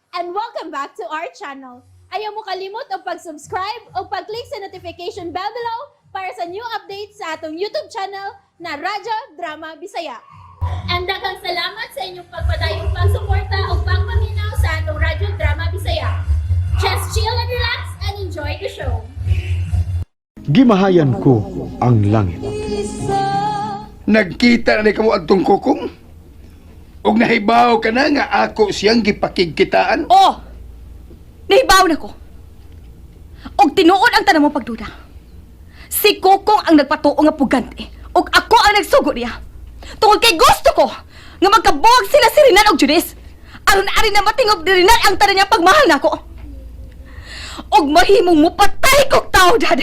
And welcome back to our channel. Ayaw mo kalimot og pag-subscribe o pag-click sa notification bell below para sa new updates sa atong YouTube channel na Radyo Drama Bisaya. And daghang salamat sa inyong pagpadayong pagsuporta o pagpaminaw sa atong Radyo Drama Bisaya. Just chill and relax and enjoy the show. Gimahayan ko ang langit. Nagkita na ni kamo adtong Kokong? Og nahibaw ka na nga ako siyang gipakigkitaan? Oh! Nahibaw na ko. Og tinuod ang tanan mo pagduda. Si Kokong ang nagpatuo nga pugante. Og ako ang nagsugo niya. Tungod kay gusto ko nga magkabuwag sila si Renan og Judis. Aron ari na matingob ni Renan ang tanan niya pagmahal nako. Og mahimong mupatay kog tao, Dad.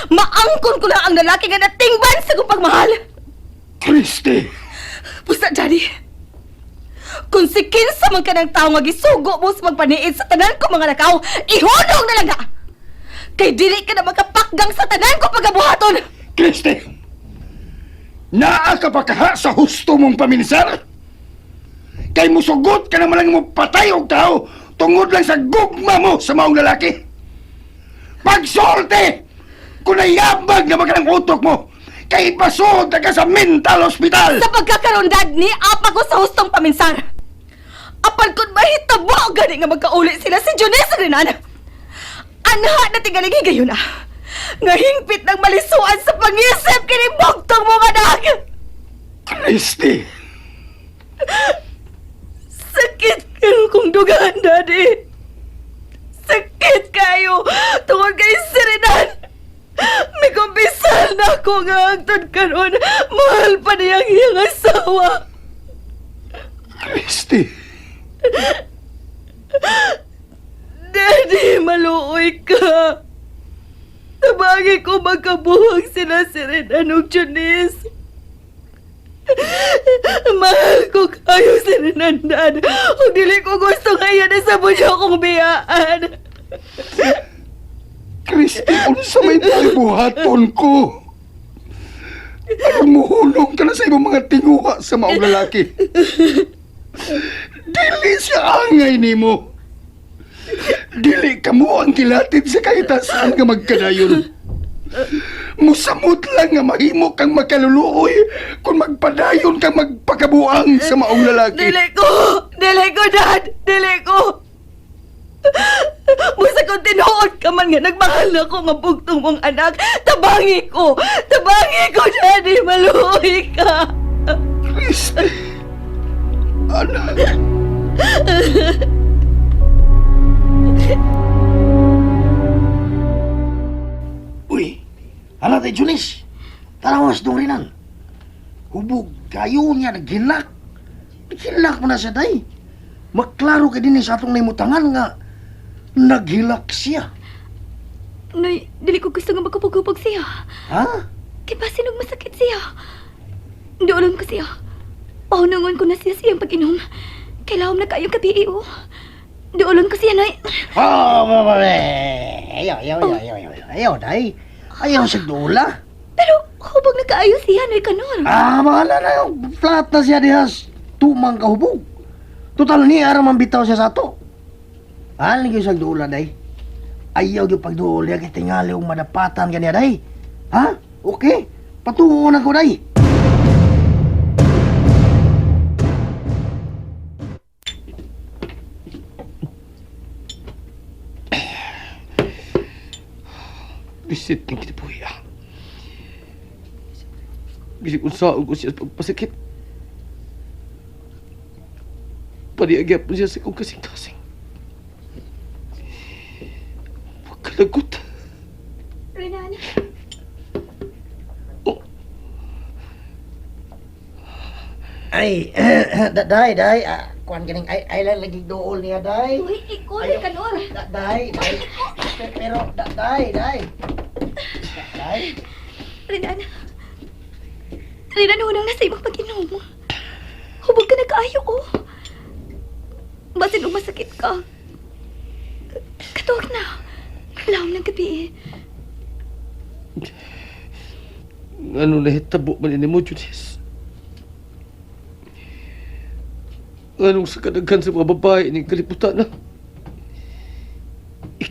Maangkon ko lang ang lalaki nga natingban sa kong pagmahal. Christy! Busa, Daddy. Kung si kinsa man ka ng tao nga gisugo mo sa magpaniid sa tanan ko mga lakaw, ihunong na lang na! Kay dili ka na makapakgang sa tanan ko pagabuhaton! Christy! Naa ka pa kaha sa husto mong paminsar? Kay musugot ka naman lang mo patay og tao tungod lang sa gugma mo sa maong lalaki. Pagsorte! Kung nayabag na ng utok mo, kay ipasod na ka sa mental hospital! Sa pagkakaroon, Dad, ni apa ko sa hustong paminsar. Apan kung mahitabo gani nga magkauli sila si Junes Renan. Anha na tingaling higayon ah. Nga hingpit ng malisuan sa pangisip kini bugtong mo manak. Christy! Sakit kayo kong dugaan, Daddy. Sakit kayo tungod kay si Renan. May kumpisal na ako nga hangtod karon. Mahal pa niya ang iyang asawa. Christy! Daddy, maluoy ka. Tabagi ko magkabuhag sila si Renan ug Janice. Mahal ko kayo si Renan, Dad. Ug dili ko gusto nga na sa niya akong biyaan. Christy, unsa may buhaton ko? Anong muhulong ka na sa imong mga tinguha sa maong lalaki? Dili siya angay nimo. Dili kamo ang kilatid sa kahitasan nga magkadayon. Musamot lang nga mahimo kang makaluluoy kung magpadayon kang magpakabuang sa maong lalaki. Dili ko! Dili ko, Dad! Dili ko! Busa kung tinuod ka man nga nagmahal ako nga bugtong mong anak, tabangi ko! Tabangi ko, Daddy! Maluoy ka! Christy! Anak! Uy, hala tayo, Junis. Tanawas dong rinan. Hubog kayo niya, naghilak. Naghilak mo na siya, day. Maklaro ka din sa atong naimutangan nga naghilak siya. Noy, dili ko gusto nga magkupog-upog siya. Ha? Kay basin og masakit siya. Doolon ko siya. Paunungon ko na siya siyang pag-inom. Kailangan na kayong kabi, oh. Doolon ko siya, Noy. Oh, ayaw, ayaw, ayaw, ayaw, ayaw, ayaw, day. Ayaw sa dula. Pero hubog na kaayo siya, Noy Kanor. Ah, bahala na. Flat na siya dihas. Tumang kahubog. Total ni aram ang bitaw siya sa ato. Alin kayo sa dula, day. Ayaw yung pagduol niya kay tingali og madapatan kaniya, day. Ha? Okay. Patungo na ko, day. Bisit ng kinabuhi ah. Bisig unsaon ko siya sa pagpasakit. Paniagya po siya sa kong kasing-kasing. Pagkalagot. Renan. Oh, Ay, day, day. Ah, kuan ganing ay ay lang lagi duol niya, day. Uy, ikaw, Noy Kanor. Day, day. Pero, day, day. Day. Renan. Renan, unang nasa imong pag-inom. Hubog ka na kaayo, oh. Basin og masakit ka. Katuwag na. Lahom ng gabi eh. Ano nahitabo man ini mo, Judis? Anong sa kadaghan sa mga babae ning kalibutan na?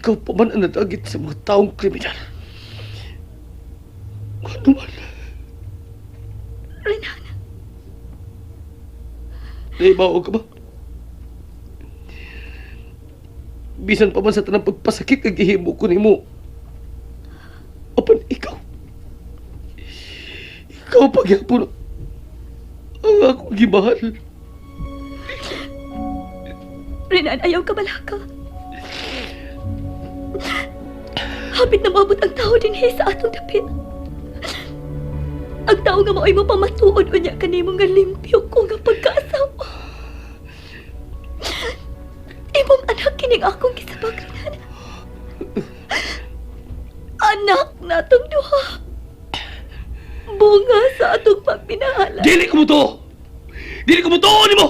Ikaw pa man ang nadagit sa mga taong kriminal. Ano man? Renan, Naibaw ka ba? Bisan pa man sa tanang pagpasakit kag gihimo ko nimo. Apan ikaw. Ikaw pagyapon ang akong gimahal. Renan, ayaw ka balaka. Hapit na maabot ang tao din sa atong dapit. Ang tao nga mao'y mapamatuod unya kanimo nga limpyo ko nga pagkaasawa. Imong anak kining akong gisabak, Renan. Anak natong duha. Bunga sa atong pagpinahalan. Dili ko mo to! Dili ko mo to nimo!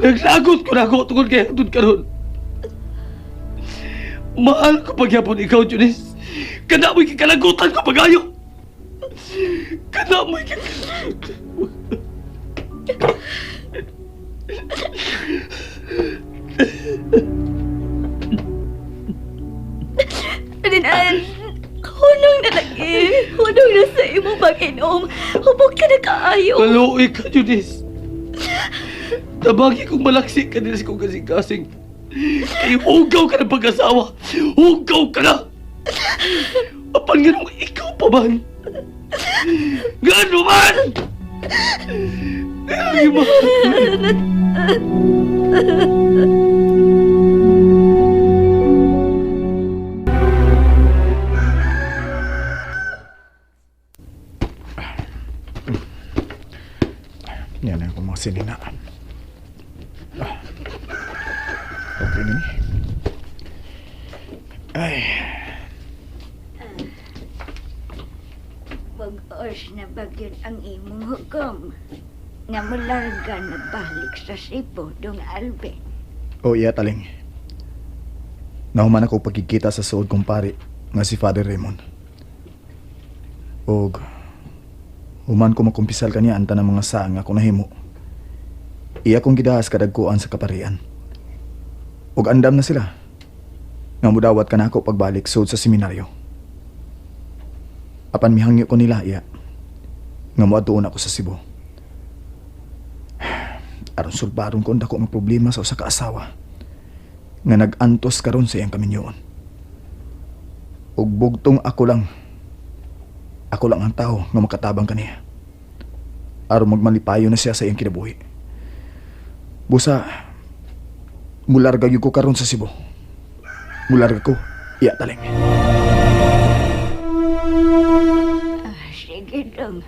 Naglagot ko na ako tungkol kay hangtod karon. Mahal ko pagyapon ikaw, Junis. Kada mo'y kikalagutan ko pagayo. Kada mo'y kikalagutan. Renan, hunong na lagi. Hunong na sa imong pag-inom. Hubog ka na kaayo. Maluoy ka, Junis. Tabagi kong malaksi ka din sa kong kasing-kasing. Kay hugaw ka ng pag-asawa. Hugaw ka na! Apan nga nung ikaw pa man. Gano man! Ay, mahal. Yan ang akong mga sinina. Ah. Okay na ni. Ay, Bag-os na bagyod ang imong hukom. Nga mularga nagbalik sa Cebu, dong Alvin. Oh, iya taling. Nahuman ako pagkikita sa suod kong pari nga si Father Raymond. Og human ko makumpisal kaniya ang tanang mga saang ako nahimo. Iya kong gidahas kadagkuan sa kaparian. Og andam na sila. Nga mudawat ka na ako pagbalik suod sa seminaryo. Apan mihangyo ko nila iya. Nga moadtuon ako sa Cebu. Aron sulbaron ko ang dako nga problema sa usa ka asawa nga nag-antos karon sa iyang kaminyoon. Ug bugtong ako lang. Ako lang ang tao nga makatabang kaniya. Aron magmalipayo na siya sa iyang kinabuhi. Busa, mularga gyud ko karon sa Cebu. Mularga ko, iya taling. Ah, sige dong.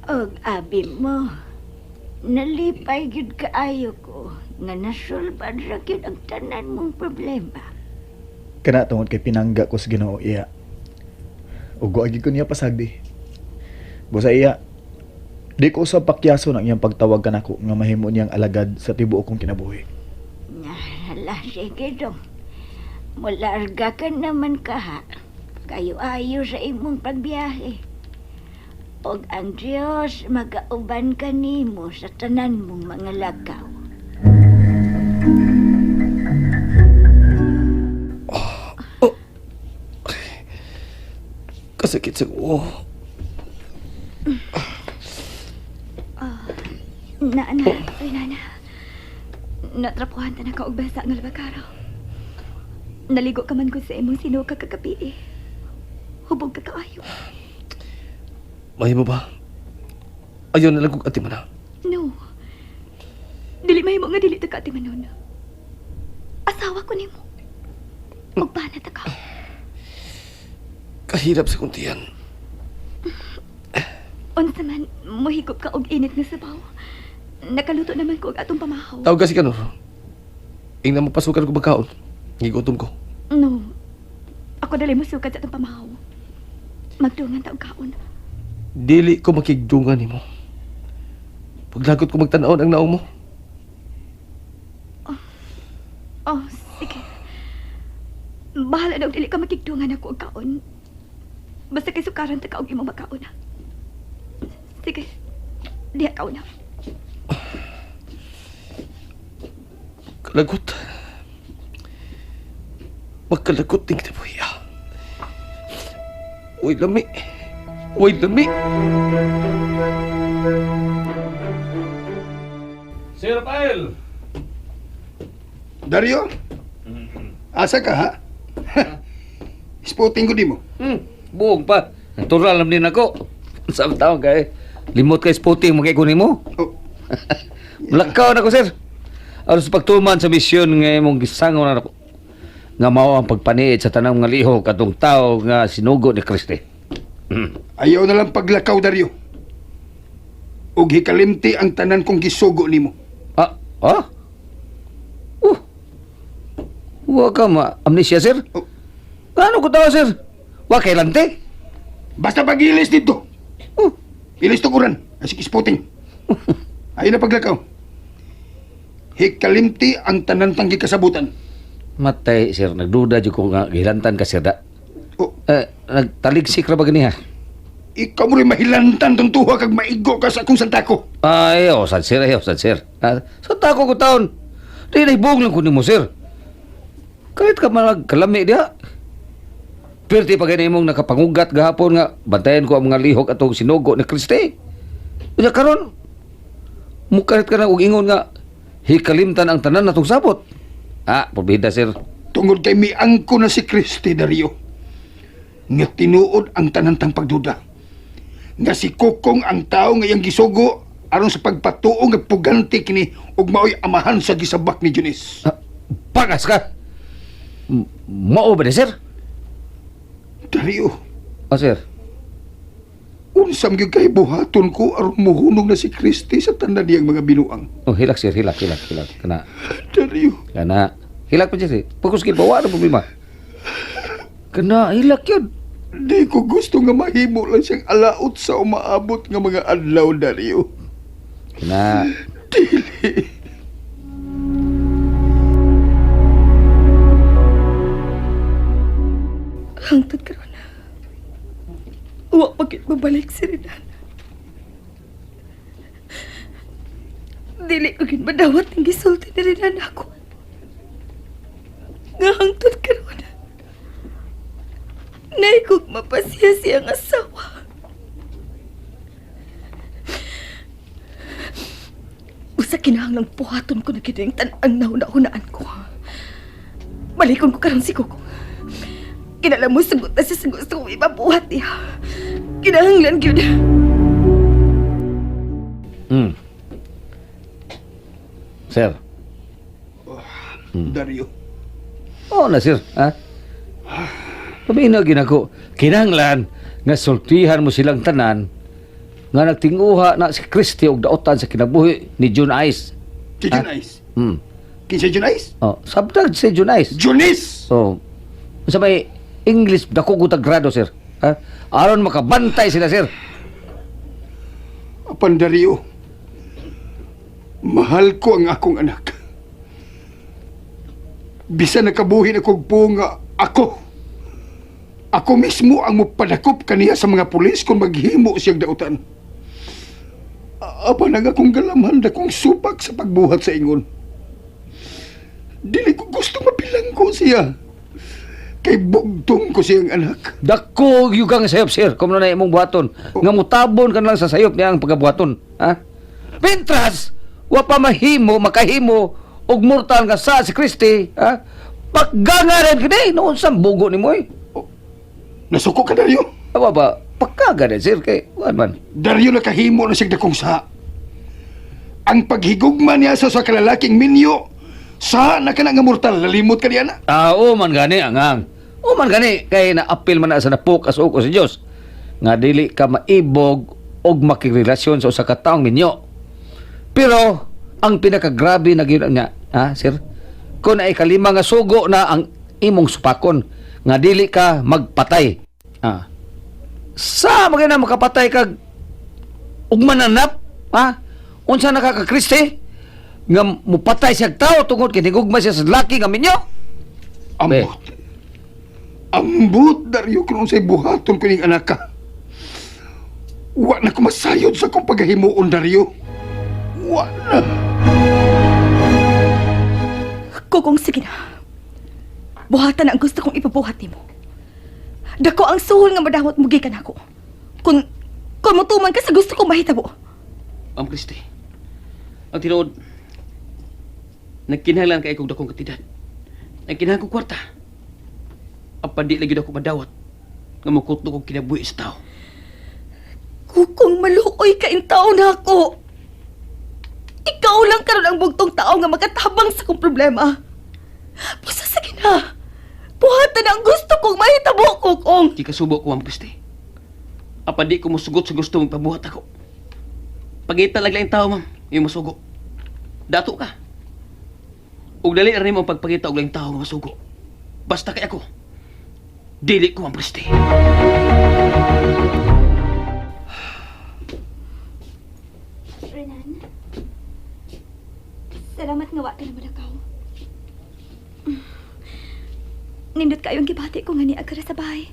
Og abi mo, nalipay gyud kaayo ko nga nasulbad ra gyud ang tanan mong problema. Kana tungod kay pinangga ko sa Ginoo iya. Ug wa gyud ko niya pasagdi. Busa iya, di ko usab pakyason ang iyang pagtawag kanako nga mahimo niyang alagad sa tibuok kong kinabuhi. Nga, hala, sige dong. Mularga ka naman kaha. Kayo ayo sa imong pagbiyahe. Og ang Diyos magauban kanimo sa tanan mong mga lakaw. Kasakit sa ulo. Na, na, Renana. Natrapuhan ta na ka og basa nga labakaraw. Naligo ka man ko sa imong sinuka kagabi eh. Hubog ka kaayo. Mahimo ba? Ayaw na lang kong atiman na. No. Dili mahimo nga dili ta ka atimanon. Asawa ko nimo. Magbana ta ka. Kahirap sa kuntian. Unsa man, mohigop ka og init nga sabaw. Nakaluto naman ko og atong pamahaw. Tawag ka si Kanor. Ingnan mo pasukan ko magkaon. Gigutom ko. No. Ako dali mo sukad sa atong pamahaw. Magdungan ta og kaon. Dili ko makigdungan nimo. Paglagot ko magtan-aon ang naong mo. Oh, sige. Bahala na og dili ka makigdungan ako og kaon. Basta kay sukaran ta ka og imong makaon. Ha? Sige. Diha ka una. Kalagot. Magkalagot ng kinabuhi. Uy, lami. Uy, lami. Sir Rafael! Dario? Asa ka ha? Spotting ko di mo. Buong pa. Natural naman din ako. Sa taon kay limot kay spotting mga ikunin mo. Oh, Malakaw na ko, sir. Aron sa pagtuman sa misyon nga imong gisangaw na ako. Nga mao ang pagpaniid sa tanang mga lihok atong tao nga sinugo ni Kristi. Ayaw na lang paglakaw, Dario. Ug hikalimti ang tanan kong gisugo nimo. Ah, ah? Wa ka ma amnesia, sir? Oh. Ano ko tawa, sir? Wa kay lante? Basta pagilis dito. Oh. Ilis tukuran. Asik spotting. Ayaw na paglakaw. Hikalimti ang tanan tang gikasabutan. Matay, sir. Nagduda jud ko nga gilantan ka, sir. Da. Oh, Eh, nagtaligsik ra ba ganiha? ikaw mo rin mahilantan tong tuwa kag maigo ka sa akong santako. Ay, oh, sad sir, ay, oh, sad sir. Ah, sa tako ko taon. Di na ibog lang ko nimo, sir. Kahit ka man kalami diha. Perti pa gani imong nakapangugat gahapon nga bantayan ko ang mga lihok atong sinugo ni Kristi. Unya karon mukarit ka na og ingon nga hikalimtan ang tanan natong sabot. Ah, pobida sir. Tungod kay miangko na si Kristi Dario. Nga tinuod ang tanan tang pagduda. Nga si Kokong ang tao nga iyang gisugo aron sa pagpatuo nga puganti kini ug maoy amahan sa gisabak ni Junis. Ah, pagas ka. Mao ba ni sir? Dario, Ah, sir. unsam gyud kay buhaton ko aron muhunong na si Kristi sa tanan niyang mga binuang. Oh, hilak sir, hilak, hilak, hilak. Kana. Dario, Kana. Hilak pa siya sir. Pagkus kay bawa na problema. Kana, hilak yun. di ko gusto nga mahimo lang siyang alaot sa umaabot nga mga adlaw, Dario. Kana. Dili. Hangtod karon. Wa pa gyud mabalik si Renan. Dili ko gyud madawat ang gisulti ni Renan ako. Nga hangtod karon. Naikog mapasiya siyang asawa. Usa kinahanglang buhaton ko na gyud ang tan-ang nahuna-hunaan ko. Balikon ko karon si Coco. Kinala mo sagot na siya sa gusto kong ipabuhat niya. Kinahanglan gyud. Sir. Dario. Oo na, sir. Ha? Paminaw ginako. Kinahanglan nga sultihan mo silang tanan nga nagtinguha na si Kristi og daotan sa kinabuhi ni June Ice. Si June Ice. Kinsa June Ice? Oh, sabtag si June Ice. Junis! So, sa may English dako gutag grado, sir. Ha? Aron makabantay sila, sir. Apan Dario, mahal ko ang akong anak. Bisan nakabuhi na kog nga ako. Ako mismo ang mupadakop kaniya sa mga pulis kung maghimo siyang dautan. Apan ang akong galamhan dakong supak sa pagbuhat sa ingon. Dili ko gusto mabilanggo siya. Kay bugtong ko siyang anak. Dako yugang sayop, sir. Kung na imong buhaton. Nga mutabon ka na lang sa sayop niya ang pagabuhaton. Ha? Pintras, wa pa mahimo, makahimo, og mortal nga sa si Kristi, ha? Paggangaran kini, noon sa bugo ni mo eh. Nasuko ka, Dario. Awa ba, pagkagaran, sir, kay, wan man. Dario nakahimo na siyang dakong sa. Ang paghigugma niya sa kalalaking minyo, sa na ka na nga mortal, nalimot ka niya na. Ah, o man gani, angang. O man gani, kay naapil man na sa napok as uko sa Dios. Nga dili ka maibog og makigrelasyon sa usa ka taong minyo. Pero ang pinakagrabe na gyud niya, ha, sir? Kung ay kalima nga sugo na ang imong supakon nga dili ka magpatay. Ah. Sa mga na makapatay kag ug mananap, ha? Unsa na ka ka Kristi? Nga mupatay siya tao tungod kay nigugma siya sa laki nga minyo? Ambot. Ambot, Dario, kung unsay buhaton ko ning anak ka. Wa na ko masayod sa akong paghimuon, Dario. Wa na. Kukong sige na. Buhatan ang gusto kong ipabuhat nimo. Dako ang suhol nga madawat mo gikan ako. Kung mutuman ka sa gusto kong mahitabo. Ma'am Christy, ang tinuod, nagkinahanglan kay kog dakong katidad. Nagkinahanglan kog kwarta. Apan di lagi ako madawat nga mukutlo kog kinabuhi sa tao. Kukong maluoy ka taon na ako. Ikaw lang karon ang bugtong tao nga makatabang sa kong problema. Pusa sige na. Buhatan ang gusto kong mahitabo, Kukong. Di kasubo ko, Ma'am Christy. Apan di ko musugot sa gusto mong pabuhat ako. Pagita lang lang tao, ma'am, yung masugo. Dato ka. Ug dali ra nimo ang pagpakita og laing tao nga masugo. Basta kay ako. Dili ko, Ma'am Christy. Renan, salamat nga wa ka naman akaw. Nindot kayo ang gibati ko nga ni agara sa bahay.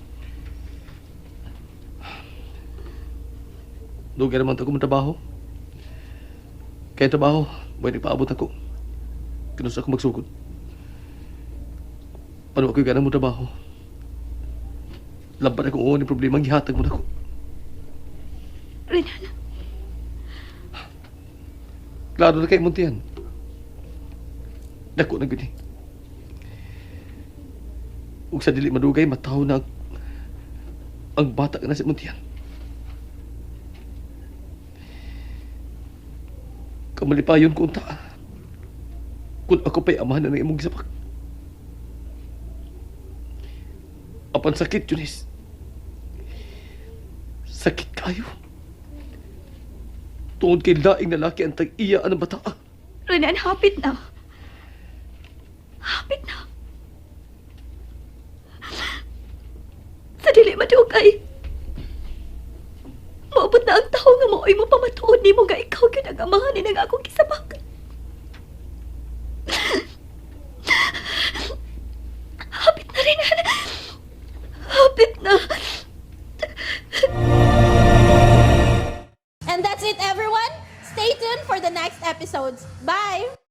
Dugay naman ako trabaho. Kaya trabaho, buhay nagpaabot ako. Kinusa ako magsugod. Paano ako ganang mo trabaho? Lampan ako oo ni problema ang gihatag mo nako. Renan, Klaro na kay Muntian. Dako na gani. Ug sa dili madugay mataw na ang bata na si Muntian. Kamalipayon ko unta. Kung ako pa'y amahan na ng imong gisapak. Apan sakit, Junis. Sakit kayo. Tungod kay laing lalaki ang tag-iya ang bata. Renan, hapit na. Hapit na. Sa dili madugay. Maabot na ang tawo nga maoy mo pamatuod nimo nga ikaw gyud ang amahan ni ang akong gisabak. Hapit na, Renan. Hapit na. And that's it, everyone. Stay tuned for the next episodes. Bye!